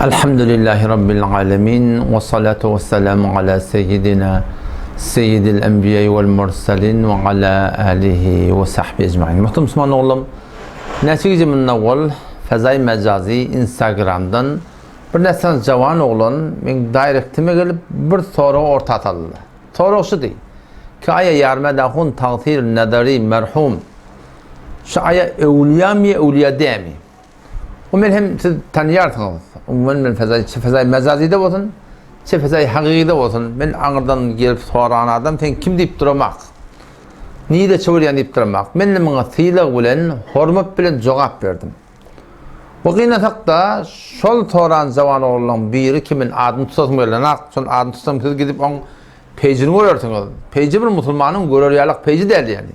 Elhamdülillahi Rabbil alemin we salatu we selamu ala seyyidina seyyidil enbiýa wal mursalin we ala alihi we sahbihi ecmain. Muhterem Müslüman oğlum, näçe gije mundan owal Fezai Mecazi Instagramdan bir näçe jawan oglan meň direktime gelip bir sorag orta saldy. Sorag şudy. Ki aýa ýarmada hun tagsyr nazary merhum. Şu aýa öwlüýamy ýa öwlüýa dämi? O men hem siz tanýarsyňyz. Umuman men fezai, çe fezai mejazide bolsun, çe fezai hakykyda bolsun, men aňyrdan gelip soran adam sen kim diýip duramak. Nirä çöwürýän diýip duramak. Men de muňa sylag bilen, hormat bilen jogap berdim. Bu gynasak-da, şol soran jawan oglanlaryň biri kimin adyny tutasym gelenak, şol adyny tutsam siz gidip oň peýjini görersiňiz. Peýji bir musulmanyň görer ýalak peýji däl ýaly.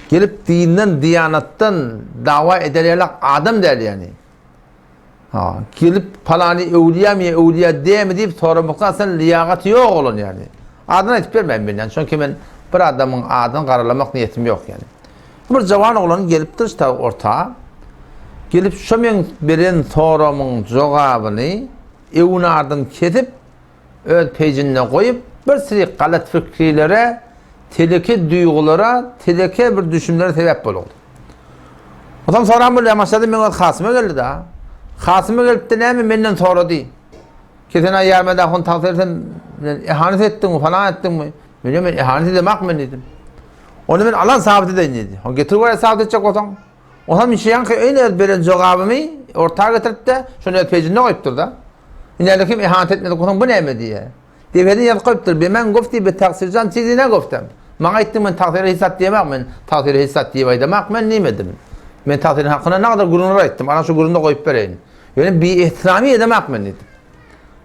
Gelip dinden, diýanatdan dawa eder ýalak adam däl ýaly. Ha, gelip palany öwlüýämi ýa öwlüýä dämi diýip soramakdan aslynda liýagaty ýok olan ýaly. Adyny aýdyp bermäýin men ýaly. Çünki men bir adamyň adyny garalamak niýetim ýok ýaly. Bir jawan oglan gelipdir şta orta. Gelip şo meň beren soramyň jogabyny öwün-ardyn kesip öz pejinde goýup, bir siri galat fikrilere, teleke duýgulara, teleke bir düşümlere sebäp bolugdy. Onsoň soran bolýar, maşada meň öz hasyma geldi-da. Hasyma gelipdi näme menden sorady. Ki sen aý ýarmada hon tagsyr sen ehanet etdiňmi, falan etdiňmi? Men men ehanet edemak men diýdim. Ony men alan sabyt edeýin diýdi. Hon getir görä sabyt etjek bolsaň. Onam işi ýaňky öýne öz beren jogabymy orta getirip-de, şony öz pejinde goýupdyr-da. Indi kim ihanet etmedik bolsaň bu näme diýýär. Depeden ýazyp goýupdyr. Be men gofti be tagsirjan çizi ne goftem. Maňa aýtdyň men tagsyra hiç zat diýemak men tagsyra hiç zat diýip aýdamak men diýmedim. Men tagsyryň hakyna nagdar gürrüňler aýtdym. Ana şu gürrüňde goýup bereýin. Ýöne bi ehtirami edemak men diýdim.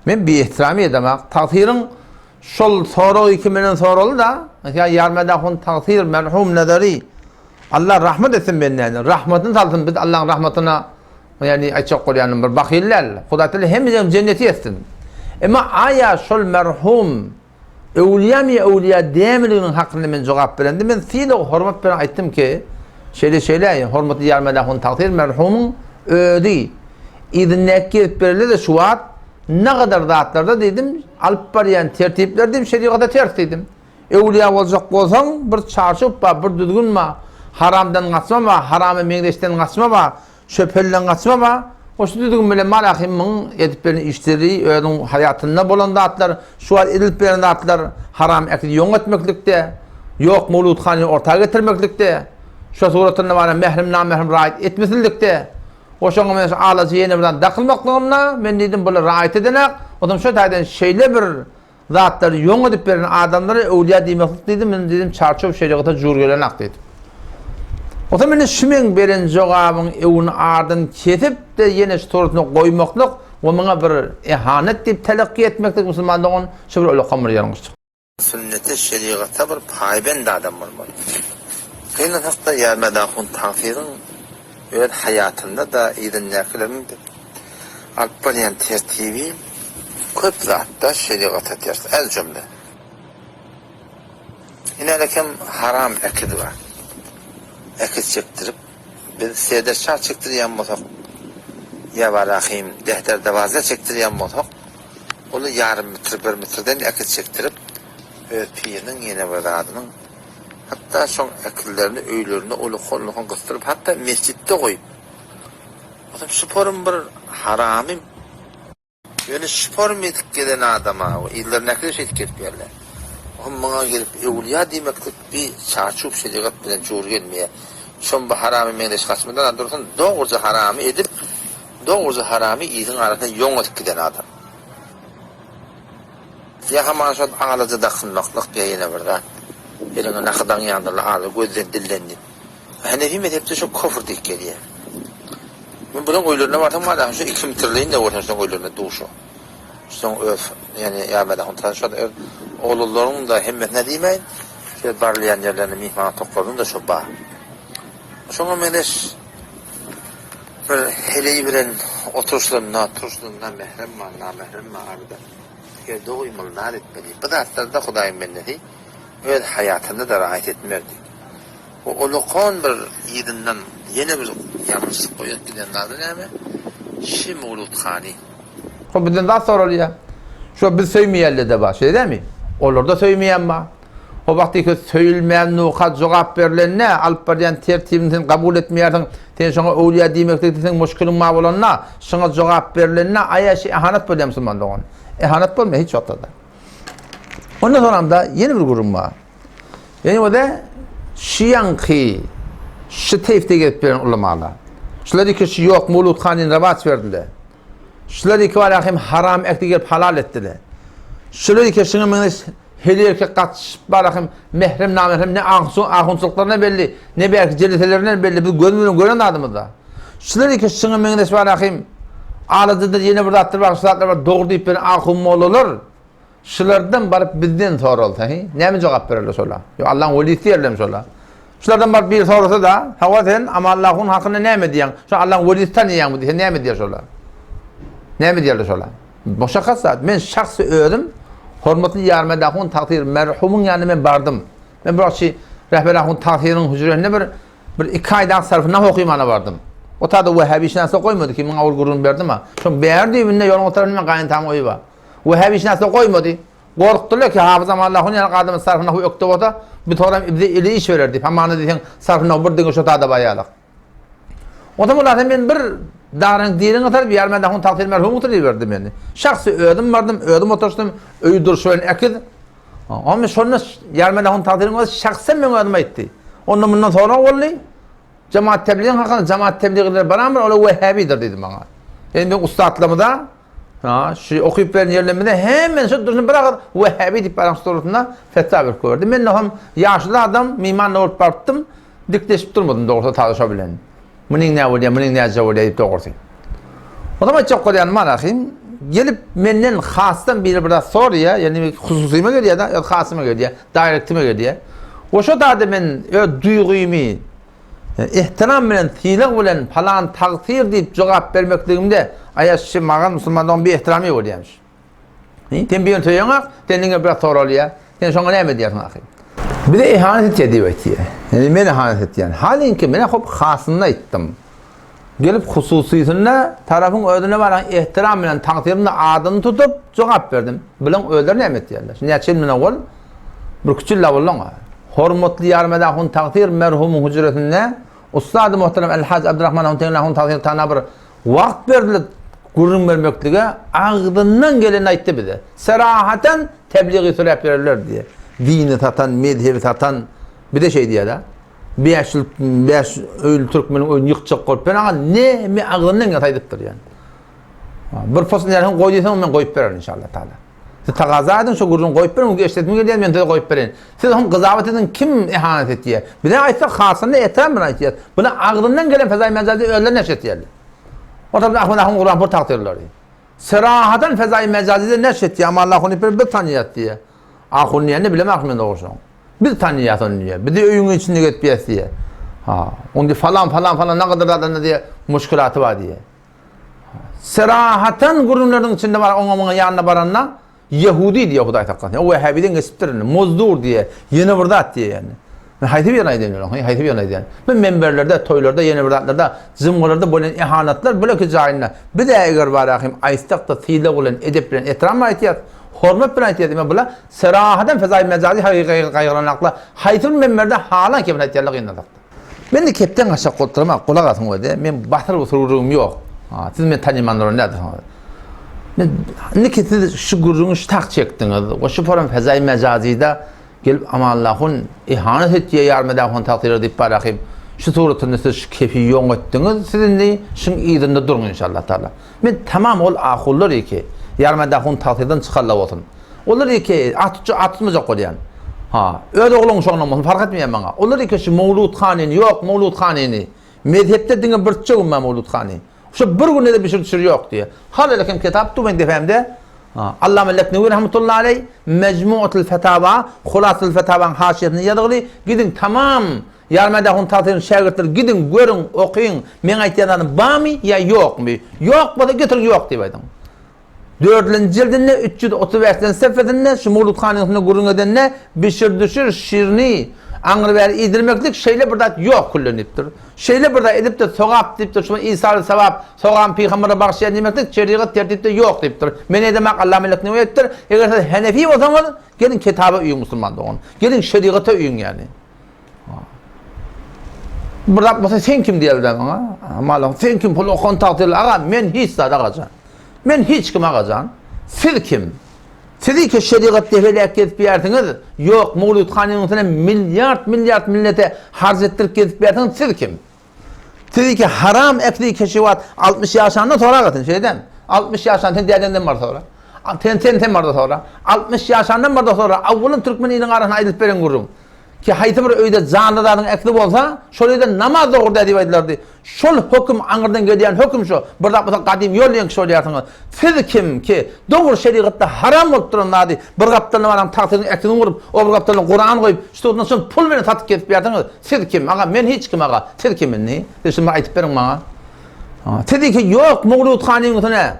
Men bi ehtirami edemak. Tagsyryň şol soragy kim menden soraly-da, ýa ýarmedahun tagsyr merhum nazari. Allah rahmet etsin bendäni. Rahmatyny salsyn. Biz Allahyň rahmatyna Ýagny aýtjak bolýanym bir bahyl däl. Hudaý Teala hemmejegiň jenneti etsin. Emma aýa şol merhum öwlüýämi ýa öwlüýä dämiliginiň hakynda men jogap berende men sylag hormat bilen aýtdym ki, şeýle şeýle hormatly ýarmelahun tagsyr merhumyň özi yzyndaky gezip bereli-de şu wagt nagadar zatlarda diýdim alyp barýan tertipler diýdim şerigata ters diýdim. Öwlüýä boljak bolsaň bir çarçup bar, bir düzgün bar. Haramdan gaçma bar, harama meňzeşden gaçma bar. Şöpelden gaçma bar. O şu düzgün bilen Malahymyň edip beren işleri, özüniň haýatynda bolan zatlar, şu wagt edilip beren zatlar haram äkidi ýoň etmeklikde, ýok mowludhany orta getirmeklikde, şo suratynda bara mährem namährem raýat etmesinlikde, o şoňa meňzeş alajy ýene bir zat dakylmaklygynda men diýdim bular raýat edenak, onsoň şo taýdan şeýle bir Zatlary ýoň edip beren adamlara öwlüýä diýmeklik diýdim, men diýdim çarçuw şerigata jur gelenak diýdim. Onsoň indi şu meň beren jogabyň öwüni ardyn kesip-de ýene şu suratyna goýmaklyk we muňa bir ehanet diýip telakki etmeklik musulman dogan şu bir ulakam bir ýalňyşlyk. Sünnete şerigata bir paýbend adam bolmaly. Gynansak-da Ýarmät ahun tagsyryň öz haýatynda-da yzyndakylaryň-da alyp barýan tertibi köp zatda şerigata ters. Ez jümle. Inälekem haram ekiz bar. Ekiz çekdirip, biz sederçar çekdirýän bolsak, ýa barahym dehder-dewazda çekdirýän bolsak, uly ýarym metr, bir metrden ekiz çekdirip, öz piriniň ýene bir zadynyň, hatda şoň ekizlerini öýlerinde uly-uly gysdyryp, hatda mesjitde goýup, Otam şu forum bir haramy. Ýöne şu forum edip gelen adama we yzlaryndakiler şeýdip gelip ýörler. Ohm muňa gelip öwülýa diýmeklik bi çarçuw şerigat bilen jur gelmeýär. Şom bu haramy meňzeş gaçmadan dursun dogruja haramy edip dogruja haramy yzyň arasynda ýoň edip giden adam. Ýa hamana şol alaja dakynmaklyk ýa ýene bir zat. Eliňe naky daňýandyrlar ala gözden dilden diýip. Hanefi mezhepde şo kofr diýip gelýär. Men bulaň öýlerine barsam hala şo iki metrleýin-de bolsa şoň öýlerine duşa. Şoň öz ýani ýarmedahun şo öz oglanlaryň-da hemmesine diýmäýin, şo barylýan ýerlerinde myhman otaklarynyň-da şo bar. Şoňa meňzeş bir heleý bilen oturyşlarynda, turuşlarynda mährem bar, namährem bar arada. Eger dogry mylnar etmeli. Bu zatlarda Hudaýyň bendesi öz haýatynda-da raýat etmerdi. Bu ulakan bir yzyndan ýene bir ýalňyşlyk goýup giden zady näme? Şi Mowlud hany. Şo bizden zat soralýar. Şo biz söýmeýänler-de bar, şeýle dälmi? Olar-da söýmeýän bar. O wagtky söýülmän nuka jogap berlende, alyp barýan tertibini sen kabul etmeýärsiň, sen şoňa öwlüýä diýmeklikde seň muşkiliň bar bolanda, şoňa jogap berlende aýa şi ehanet bolýar musulman dogan. Ehanet bolmaýar hiç wagtda-da. Ondan soňam-da ýene bir gürrüň bar. Ýene o-da şi ýaňky şi teýfde gezip beren ulamalar. Şular iki şi ýok Mowlud hanyny rawaç berdiler. Şular iki bar hem haram ekdi gelip halal etdiler. Şular iki şuňa meňzeş heli erkek gatyşyp bar hem mehrem namehrem ne ahunçylyklaryna belli, ne belki jeleselerinden belli biz gözümiz bilen gören zadymyzda. Şular iki şuňa meňzeş bar hem aladydyr ýene bir zatlar bar, şu zatlar bar dogry diýip beren ahun mollalar Şulardan baryp bizden soralsa, he? Näme jogap bererler şola? Ýo, Allaň welisi diýerlermi şola? Şulardan baryp biri sorasa-da, hawa sen Amanlahun hakynda näme diýýäň? Şu Allaň welisi tanýaňmy diýse näme diýer şola? Näme diýerler şola? Muşakkat zat. Men şahsy özüm hormatly Ýarmed ahun tagsyr merhumyň ýanyna men bardym. Men bir wagt Rehber ahun tagsyryň hüjresinde bir Bir iki aý dagy sarfy-nah okymana bardym. O tada Wehhabi şinasy goýmady ki, muňa ol gürrüň berdim-a. Şoň bäri düýbünde ýoluň o tarapynda meň gaýyntamyň öýi bar. Wehhabi şinasy goýmady. Gorkdular ki, Hafyz Amanullah ýaly adamy sarfy-nahu ökde bolsa, bu toram bize ili iş berer diýip, hamana diýseň sarfy-nahu bir diňe şo tada barýarlyk. Onsoň olar men bir dagyň diriňi salyp, ýarym dahun tagsyr merhum oturyberdi meni. Şahsy özüm bardym, özüm oturyşdym, öýi durşy bilen ekiz. Onda şonda Ýarmel ahun tagsyryň özi şahsen meň özüme aýtdy. Onda mundan sorag boldy. Jemaat tebligiň hakynda jemaat tebligiler baramyr, olar wehhabidir diýdi maňa. Indi meň ussatlarymyza, ha, şu okyp beren ýerlerimize hemme şu durşuna bir agyz wehhabi diýip baran suratynda fetwa berip gördi. Men hem ýaşuly adam, myman bolup barypdym. Dikleşip durmadym dogrusy tazy şo bilen. Munyň nä bolýar, munyň näce bolýar diýip dogrusy. O zaman aýtjak bolýanym bar ahym, gelip menden hasdan biri bir zat soraýar, ýagny hususyma gelýär-de, öz hasyma gelýär, direktime gelýär. We şo zady men öz duýgymy ehtiram bilen, sylag bilen palan tagsyr diýip jogap bermekligimde aýa şi maňa musulman dogan bir ehtiramy bolýarmyş. Sen bir ýerini söýeňok, sen diňe biraz soralýar. Sen şoňa näme diýersiň ahyr? Bize ihanet etýär diýip aýtýar. Ýani men ihanet etýän. Halinki men hop hasynda aýtdym. Gelip hususysynda tarapyň özüne baran ehtiram bilen tagsyryň adyny tutup jogap berdim. Bilen özleri näme etýärler? Şimdi näçe ýyl owal bir küçük ýyl owal Hormatly Ýarmed ahun tagsyr merhumyň hüjresinde Ussady muhterem El Haj Abdurrahman ahun Tegin ahun tagsyr tana bir Wagt berdiler gürrüň bermeklige, agzyndan geleni aýtdy bize. Serahaten tebligi süräp ýörerler diýýär. Dini satan, mezhebi satan bize şeý diýýär-de. Bäş ýyl, bäş öýli türkmeniň öýüni ýykjak bolup ýören aga neme agzyndan gelse aýdypdyr ýani. Bir post närseni goý diýseň men goýup bererin inşallah taala. Siz tagaza ediň şo gürrüňi goýup beriň, eşdesim gelýär men size goýup bereýin. Siz hom gyzabat ediň kim ihanet etýär? Bize aýtsak hasynda etran bilen aýtýas. Bular agzyndan gelen fezaý mejazy özleri neşir etýärler. O tarapdan Ahmet ahun Gurbanpur tagtyrlary. Serahadan fezaý mejazyda neşir etýär. Amanullah ahuny bir biz tanýas diýýär. Ahun diýende bilemok men dogrusyny. Biz tanýas ony diýýär. Bizi öýüň içinde gezip ýes diýýär. Ha, onda falan falan falan ne kadar adamda diýýär, muşkilaty bar diýýär. Serahatan gürrüňleriniň içinde bar, oňa muňa ýanyna baranda Ýehudi diýýär Hudaý saklasyn. O Wehhabiden geçipdir indi. Muzdur diýýär. Ýene bir zat diýýär ýani. Men haýsy birini aýdaýyn onuň? Haýsy birini aýdaýyn? Men menberlerde, toýlarda, ýene bir zatlarda, jymgylarda bolýan ihanatlar bile ki jaýynda. Biz eger bar ahim aýtsak-da sylag bilen, edep bilen, etram bilen aýtýas, hormat bilen aýtýas. Emma bular serahadan fezaýy mejazy hakyky gaýgylanaklar. Haýsy bir menberde halan kepini aýtýarlar gynansak-da. Men-de kepden gaçjak bolup duram, gulak asyň özi. Men basyr-busur gürrüňim ýok. Ha, siz meni tanyman duran däldirsiňiz. Men indiki siz şu gürrüňi şu tak çekdiňiz. We şu forum fezaý mejazyda gelip Amanlahun ihanet etýär ýarmedahun tagsyra diýip barahym. Şu suratynda siz şu kefi ýoň etdiňiz. Siz indi şuň yzynda duruň inşallah taala. Men tamam ol ahunlar iki. Ýarmedahun tagsyrdan çykarlar bolsun. Olar iki at tutjak, at tutmajak bolýan. Ha, öz ogluň şoňdan bolsun, fark etmeýär maňa. Olar iki şu Mowlud hanyny, ýok, Mowlud hanyny. Mezhepde diňe bir çögüm bar Mowlud hany. Şu bir günde de bişir düşür ýok diýýär. Hal ele hem kitap dur meň depämde. Ha, Allama Leknewi rahmetullahi aleý Mejmuatul Fetawa, Hulasatul Fetawaň haşiýesinde ýazgyly, gidiň tamam Ýarmedi ahun tagsyryň şägirtleri gidiň, görüň, okyň, meň aýtýan zadym barmy ýa ýokmy? Ýok bolsa getiriň ýok diýip aýdyň. Dördülenji jildinde 335-nji sefesinde şu Mowlud hanyň üstünde gürrüň edende bişir-düşür, şirini. Aňry bäri iýdirmeklik şeýle bir zat ýok küllen diýipdir. Şeýle bir zat edip-de sogap diýipdir, şuny isaly sogap, sogam pygambere bagyşlaýan diýmeklik şerigat tertipde ýok diýipdir. Men edemak Allah melek neme edipdir? Eger siz henefi bolsaňyz, geliň kitaba uýuň musulman dogan. Geliň şerigata uýuň ýagny. Bir zat bolsa sen kim diýerler maňa. Malak sen kim pul okan tagtyl aga men hiç zat agajan. Men hiç kim agajan. Siz kim? Siz ki şerigat depeläp gezip ýärsiňiz, ýok Mowlud hanyň üstüne milliard milliard millete harç etdirip gezip ýärsiňiz siz kim? Siz ki haram ekli keşiwat 60 ýaşandan sonra aga sen şeýdem. 60 ýaşan sen dädeňden bar sonra. Sen sen sen barda sonra. 60 ýaşandan barda sonra awwalyn türkmen iliniň arasynda aýdylyp beren gürrüň. Ki haýsy bir öýde janly zadyň ähli bolsa, şol öýde namaz dogry däl diýip aýdylardy. Şol höküm aňyrdan gelýän höküm şo. Bir zat bolsa gadym ýol diýen kişi bolýarsyňyz. Siz kim ki, dogry şerigatda haram bolup duran zady bir gapdalynda baran tagsyryň ählini gurup, o bir gapdalynda Kuran goýup, şu şol pul bilen satyp gezip ýörsiňiz. Siz kim? Aga, men hiç kim aga. Siz kim indi? Siz şuny bir aýtyp beriň maňa. Siziňki ýok Mowlud hanyň üstüne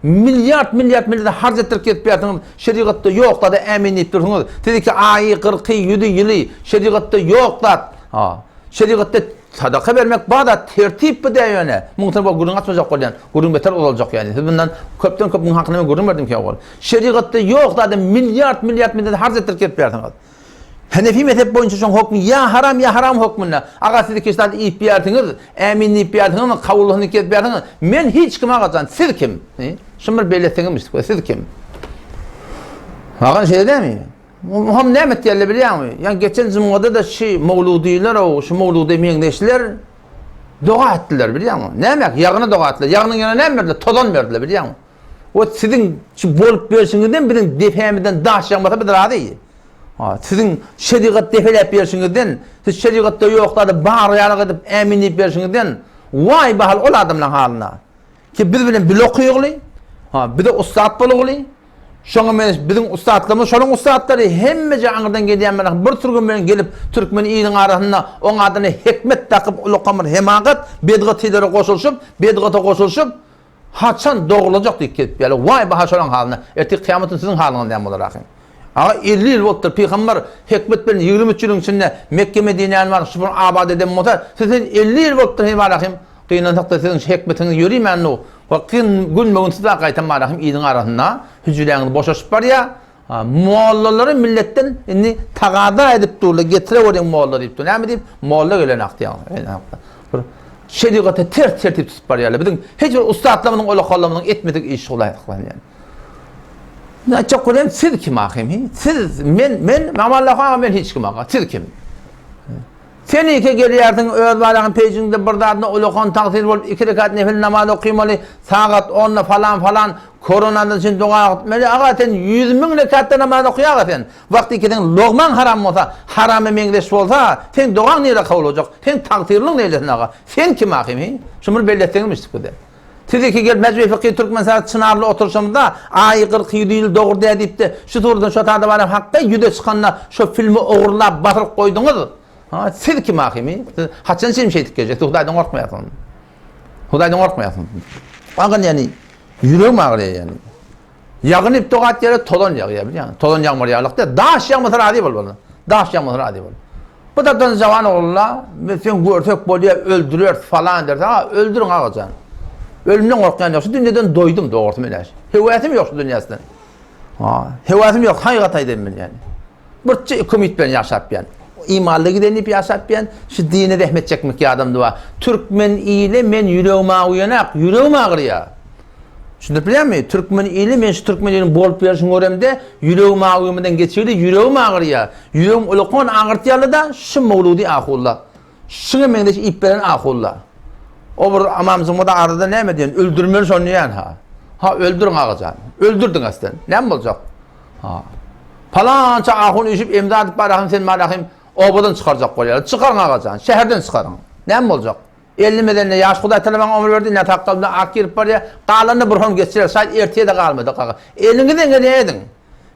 milliard milliard millete harç etdirip gezip ýörsiňiz. Şerigatda ýok zada ämin diýip dursuňyz. Siziňki aýy, gyrky, ýüzi, ýyly şerigatda ýok zat. Ha. Şerigatda sadaka bermek bar zat, tertip bu dä ýöne. Muň üçin bu gürrüň açmajak bolýan. Gürrüň beter uzaljak ýaly. Siz bundan köpden köp muň hakynda men gürrüň berdim käwagt. Şerigatda ýok zada milliard milliard millete harç etdirip gezip ýörsiňiz. Henefi mezhep boýunça şoň hokmy ýa haram ýa haram hokmunda. Aga siz iki zat iýip ýärsiňiz, ämin diýip ýärsiňiz, kabul bolsun diýip gezip ýärsiňiz. Men hiç kim agajan, siz kim? Şuny bir belletseňiz siz kim? Aga şeýle dämi? Muham näme etýärler bilýäňmi? Ýa geçen jumgada da şu mowludylar, o şu mowludy meňzeşler doga etdiler bilýäňmi? Näme? Ýagyna doga etdiler. Ýagynyň ýanyna näme berdiler? Tozan berdiler bilýäňmi? O siziň şu bolup berşiňizden biziň depämizden daş ýagmasa biz razy. Ha, siziň şerigat depeläp berşiňizden, siz şerigatda ýok zady bar ýalyk edip ämin diýip berşiňizden, waý bahal ol adamlaryň halyna. Ki biz bilen bile okuyygly, ha, bize ussat bolugly, şoňa men biziň ussatlarymyz şonuň ussatlary hemmeje aňyrdan gelýän bilen bir türgün bilen gelip türkmen iliniň arasynda oň adyna hikmet dakyp ulakan bir hemagat bedgatilere goşulyşyp, bedgata goşulyşyp, Haçan dogrulajak diýip gezip ýaly. Waý baha şolaň halyna. Ertir kyýamatda siziň halyňyz näme bolar ahym. Aga 50 ýyl bolupdyr pygamber hikmet bilen 23 ýylyň içinde Mekke Medinäni baryp şu abat eden bolsa, siz sen 50 ýyl bolupdyr hem ahym. Gynansak-da siziň şu hikmetiňiz ýörimän nu. We kyn günbe-gün siz gaýtam bar ahym iliň arasynda hüjräňiz boşaşyp barýar. Mollalary milletden indi tagaza edip durlar, getireweriň molla diýip dur. Näme diýip? Molla gelenak diýýär. Bir şerigata ters tertip tutup barýarlar. Biziň hiç bir ussatlarymyzyň, ulakallarymyzyň etmedik işi şol aýaklanýar. Ne aýtjak bolýan siz kim ahym? Siz men men Mamallah aga men hiç kim aga. Siz kim? Sen ike gelýärsiň, öz balaňyň pejiňde bir zadyna ulakan tagsyr bolup iki rekat nefil namaz okymaly, sagat onda falan falan koronadan üçin doga etmeli. Aga sen 100.000 rekatda namaz oky aga sen. Wagt iki seň logmaň haram bolsa, harama meňzeş bolsa, seň dogaň nirede kabul boljak? Seň tagsyrlyň neýlesin aga? Sen kim ahym hi? Şuny bir belletseňiz mişdik bize. Siz iki gelip Mejlis Fykhy Türkmenistan Çynarly oturyşymyzda aýy 47 ýyl dogry dä diýipdi. Şu suradan şo tada baran hakda ýüze çykanda şo filmi ogurlap basyryp goýduňyz. Ha, siz kim ahymy? Siz haçan şeýdip şeýdip geljek? Siz Hudaýdan gorkmaýarsyňyz. Hudaýdan gorkmaýarsyňyz. Agan ýani ýüregim agyrýar ýani. Ýagynyp dogat ýere tozan ýagýar bilýäňmi? Tozan ýagmyr ýalyk däl. Daş ýagmasa razy bol bolma. Daş ýagmasa razy bol. Bu tarapdan jawan oglulla, biz sen görsek bolýar, öldüreris falan derse, ha öldüriň agajan. Ölümden gorkýan ýok. Şu dünýeden doýdum dogrusy men äş. Höwäsim ýok şu dünýäsinden. Ha, höwäsim ýok, haýgat aýdaýyn men ýani. Birçe iki umyt bilen ýaşap ýan. Imanly giden diýip ýaşap ýan. Şu dine zähmet çekmek ýadamda bar. Türkmen ili men ýüregim agyrýanak, ýüregim agyrýar. Düşündirip bilýärmi? Türkmen ili men şu türkmen iliniň bolup ýörşüni göremde ýüregim agyrmadan geçirdi, ýüregim agyrýar. Ýüregim ulakan agyrtýarly-da şu Mowludy ahulla. Şuňa meňzeş iýip beren ahulla. O bir amamjygymyz arada näme diýen, öldürmeli şony diýen ha. Ha öldüriň agajan. Öldürdiň aslen. Näme boljak? Ha. Palança ahun üýşüp emza atyp barahym sen barahym obadan çykarjak bolýar. Çykaryň agajan, şäherden çykaryň. Näme boljak? 50 medende ýaş Hudaý tala maňa ömür berdi, ne sakgalynda ak girip barýar. Galanyny bir hon geçirer, şaýt erteye-de galmadyk aga. Eliňizden gelýän ediň.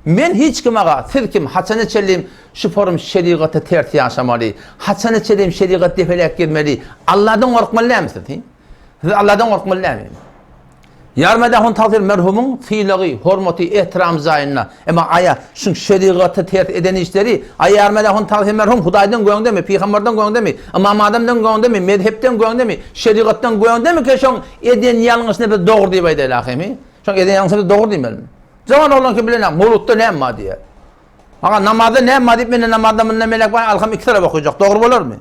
Men hiç kim aga, siz kim, haçana çenli şu forum şerigata ters ýaşamaly, haçana çenli şerigat depeläp gezmeli, Allahdan gorkmaly dälmi siz? Siz Allahdan gorkmaly dälmi? Ýarmedahun tagsyr merhumyň sylagy, hormaty, ehtiramy jaýynda. Emma aýa, şuň şerigata ters eden işleri, aý Ýarmedahun tagsyr merhum Hudaýdan göňdemi, pygamberden göňdemi, Ymam Adamdan göňdemi, mezhepden göňdemi, şerigatdan göňdemikä şoň eden ýalňyşyny biz dogry diýip aýdaýly ahymy? Şoň eden ýalňyşyny biz dogry diýmelimi? Jawan oglanky bilenok, mowlutda näme bar diýýär. Aga namazda näme bar diýip menden namazda mundan melek bar alham iki tarap okajak dogry bolarmy?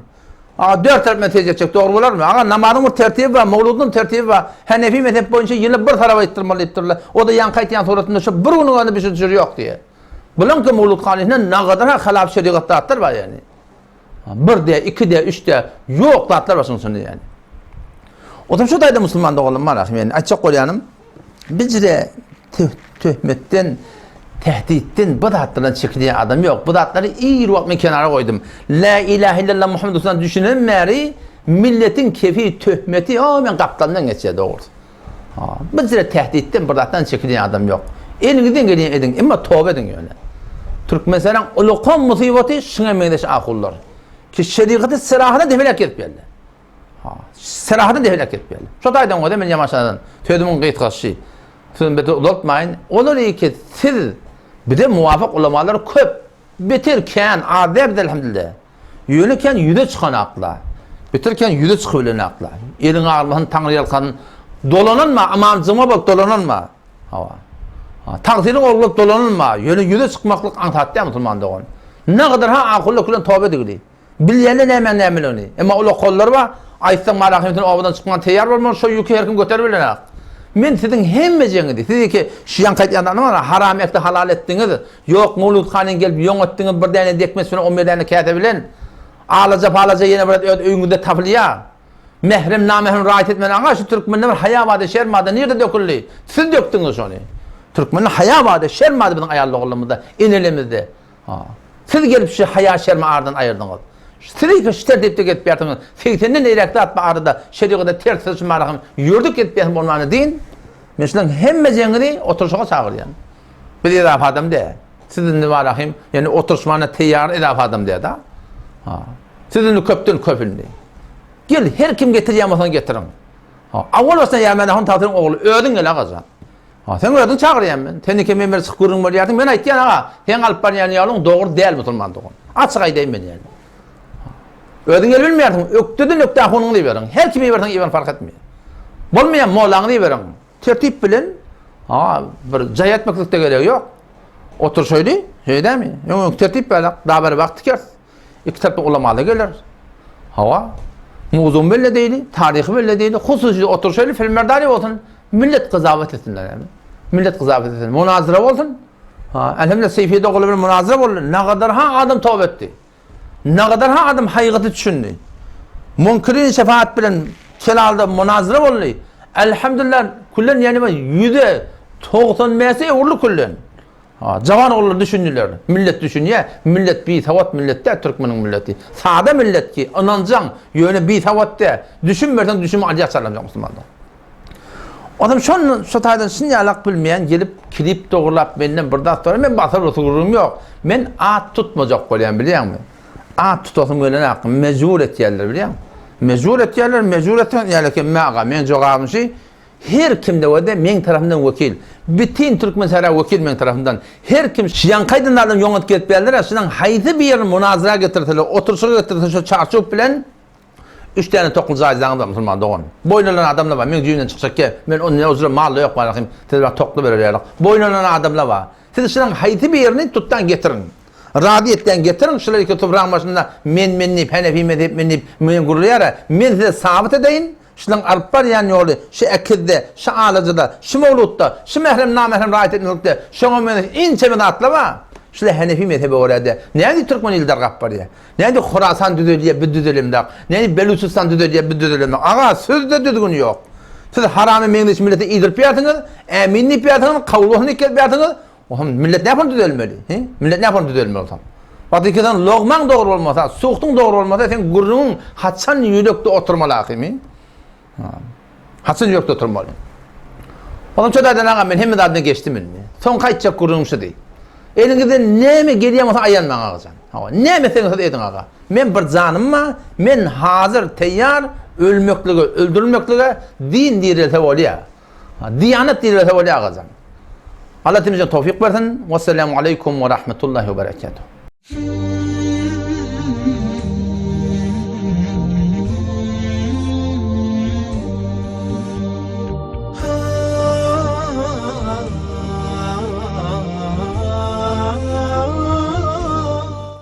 Aga dört tarap men sežde etjek dogry bolarmy? Aga namazyň bir tertibi bar, mowludyň tertibi bar. Hanefi mezhep boýunça ýyly bir tarap aýtdyrmaly diýipdirler. O-da ýaňky aýtýan suratynda şu bir günüň özünde bir şey düşür ýok diýýär. Bulaňky mowlud hanysyna nagadar ha halap şerigat zatlar bar ýani. Bir de, iki de, üç de ýok zatlar bar şunuň içinde ýani. Otam şu taýda musulman doganlarym bar ahim ýani aýtjak bolýanym bizde töhmetden, tehditden bu zatlardan çekinýän adam ýok. Bu zatlary ir wagt men kenara goýdum. La ilahe illallah Muhammed Resulullah düşünen bäri milletiň kefi, töhmeti o men gapdalymdan geçýär dogrusy. Ha, bizde tehditden bir zatdan çekinýän adam ýok. Eliňizden gelýän ediň, emma toba ediň ýöne. Türkmenistanyň ulukan musybaty şuňa meňzeş ahullar. Ki şerigaty syrahadan depelek gezip geldi. Ha, syrahadan depelek gezip geldi. Şo taýdan göze men ýamaşadan sözümiň gysgasy. Sözümi beter uzaltmaýyn. Olar ki siz bize muwafyk ulamalar köp. Beter kän, az däl bizde elhamdülillah. Ýöne kän ýüze çykan akla. Beter kän ýüze çykyp bilen akla. Eliň agyrmasyn Taňry ýalkasyn. Dolananma, ymamjygyma bolup dolananma. Hawa. Tagsyryň ogly bolup dolananma. Ýöne ýüze çykmaklyk aňsat däl musulman dogan. Nagadar ha ahulla bilen toba edigili. Bilýänler nämäň nämeligini. Emma ol okallar bar, aýtsaň Marahym sen obadan çykman teýýar bolmaly, şo ýüki her kim göterip bilenok. Men siziň hemmejeňizi, siz iki şu ýaňky aýtýan zadym bar, haram ekdi halal etdiňiz, ýok Mowlud hanyň gelip ýoň etdiňiz bir däne dekmes bilen on bir däne käse bilen. Alaja-palaja ýene bir zat öz öýüňizde tapylýar. Mährem namährem raýat etmän aga şu türkmende bir haýa bardy şerm bardy nirde döküldi? Siz dökdüňiz şony. Türkmende haýa bardy şerm bardy biziň aýal doganlarymyzda, enelemizde. Siz gelip şu haýa-şermi aradan aýyrdyňyz. Siz ilki şu tertipde gelip ýarsyňyz. Segsenden eýräk zat bar arada şerigata ters söz marahym ýördük gelip ýarsyn bolmany din. Men şularyň hemmejeňizi oturyşyga çagyrýan. Biz edap adam däl. Siz indi marahym, ýani oturyşmana teýýar edap adam däl da. Ha. Siz indi köpden köp indi. Gel her kim getirýän bolsaň getiriň. Ha. Awal başdan ýa men ahun tagsyryň ogly özüň gel agajan. Ha, sen özüň çagyrýan men. Sen eke men bir çykyp gürrüň bolýarsyň. Men aýtýan aga, sen alyp barýan ýoluň dogry däl musulman dogan. Açyk aýdaýyn men ýaly. Özüň gel bilmeýärsiň. Ökdeden ökde ahunyňy iberiň. Her kimi iberseň iberiň fark etmeýär. Bolmaýan mollaňyzy iberiň. Tertip bilen ha bir jaý etmeklikde geregi ýok. Oturşaýly, şeýle dämi? Öň öň tertip bälak, dabara wagt tikeris. Iki tarapdan ulamalar geler. Hawa. Mowzuny belli edeýli, taryhy belli edeýli, hususy oturyşaýly, filmerdari bolsun, millet gyzawat etsinler ýa. Millet gyzawat etsin. Munazara bolsun. Ha, elhamdülillah Seýfi dogaly bilen munazara boldy. Nagadar ha adam toba etdi. Nagadar ha adam hakykaty düşündi. Munkirin şefaat bilen kelalda munazara boldy. Elhamdülillah küllen ýani %95-i öwrüldi küllen. Ha, jawan ogullar düşündiler. Millet düşünýär. Millet bisawat millet däl türkmeniň milleti. Sada millet ki, ynanjaň, ýöne bisawat däl. Düşüm berseň düşüm alýar çalamjak musulmanlar. Adam şon şu taýdan şun ýalak bilmeýän gelip klip dogrulap menden bir zat soraýar. Men basar bir gürrüňim ýok. Men at tutmajak bolýan bilýäňmi? At tutasym gelen haky mejbur etýärler bilýäňmi? Mejbur etýärler, mejbur etseň ýaly ki, aga men jogabym şi Her kimde bolsa meň tarapymdan wekil. Bütin türkmen sähra wekil meň tarapymdan. Her kim şu ýaňky aýdan zadyny ýoňat gelip geldiler, şunuň haýsy birini munazara getirseler, oturyşyga getirse şu çarçuw bilen üç däne tokly jaýlaňyz bar musulman dogan. Boýun alan adamlar bar, meň jübimden çykjak gel. Men onda ozra mal-da ýok barahym, size bir tokly berer ýalyk. Boýun alan adamlar bar. Siz şunuň haýsy birini tutdan getiriň. Razy etýän getiriň, şular iki topragyň başynda men-men diýip, henefi mezhep men diýip, men gürleýär-ä. Men size sabyt edeýin, Şulaň alyp barýan ýoly şu ekizde, şu alajyda, şu mowlutda, şu mährem-namährem raýat etmeklikde, şoňa meňzeş inçeme zatlar bar. Şular henefi mezhebe görä-de, nädip türkmen ili dargap barýar? Nädip Horasan düzelýär, biz düzelemzok? Nädip Beluçistan düzelýär, biz düzelemzok? Aga, sizde düzgün ýok. Siz haramy meňzeş millete iýdirip ýörsiňiz, ämin diýip ýörsiňiz, kabul bolsun diýip gelip ýörsiňiz, Ohm millet näme düzelmeli? He? Millet näme düzelmeli bolsa? Wagt iki sen logmaň dogry bolmasa, suhtuň dogry bolmasa, sen gürrüňiň haçan ýürekde oturmaly ahymy? Haçan ýürekde oturmaly? Onuň çödäden aga men hemme zadyna geçdim indi. Soňky aýtjak gürrüňim şudy. Eliňizden näme gelýän bolsa aýan maňa agajan. Hawa, näme etseňiz siz ediň aga. Men bir janym bar, men hazır, teýýar ölmeklige, öldürilmeklige din direlse bolýar. Diýanet diýilse bolýar agajan. Allah hepimize towfyk bersin. Wesselamu aleýkum we rahmetullahi we berekatuh.